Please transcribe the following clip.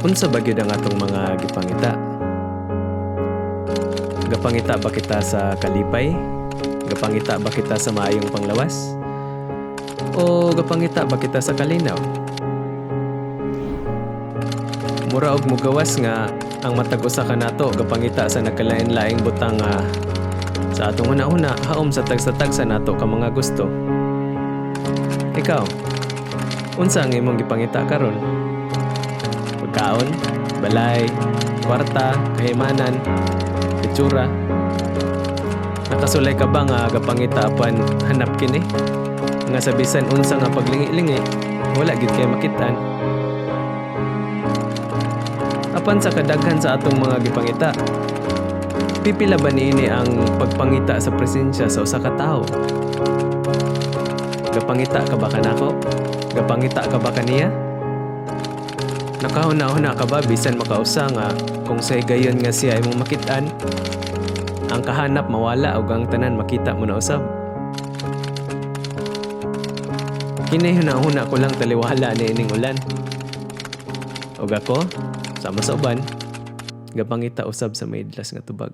Unsa ba gyud ang atong mga gipangita? Gapangita ba kita sa kalipay? Gapangita ba kita sa maayong panglawas? O gapangita ba kita sa kalinaw? Mura og mugawas nga ang matag usa kanato gapangita sa nagkalain-laing butang nga sa atong huna-huna haom sa tagsa-tagsa nato ka mga gusto. Ikaw, unsa ang imong gipangita karon? Pagkaon, balay, kwarta, kahimanan, itsura. Nakasulay ka ba nga gapangita apan hanap kini? Nga sa bisan unsa nga paglingi-lingi, wala gid kay makitaan. Apan sa kadaghan sa atong mga gipangita, pipila ba niini ang pagpangita sa presensya sa usa ka tawo? Gapangita ka ba kanako? Gapangita ka ba kaniya? Nakahuna-huna ka ba bisan makausa nga kung sa higayon nga siya imong makitaan, ang kahanap mawala ug ang tanan makita mo na usab? Kini huna-huna ko lang taliwala ni ining ulan. Ug ako, sama sa uban, gapangita usab sa maidlas nga tubag.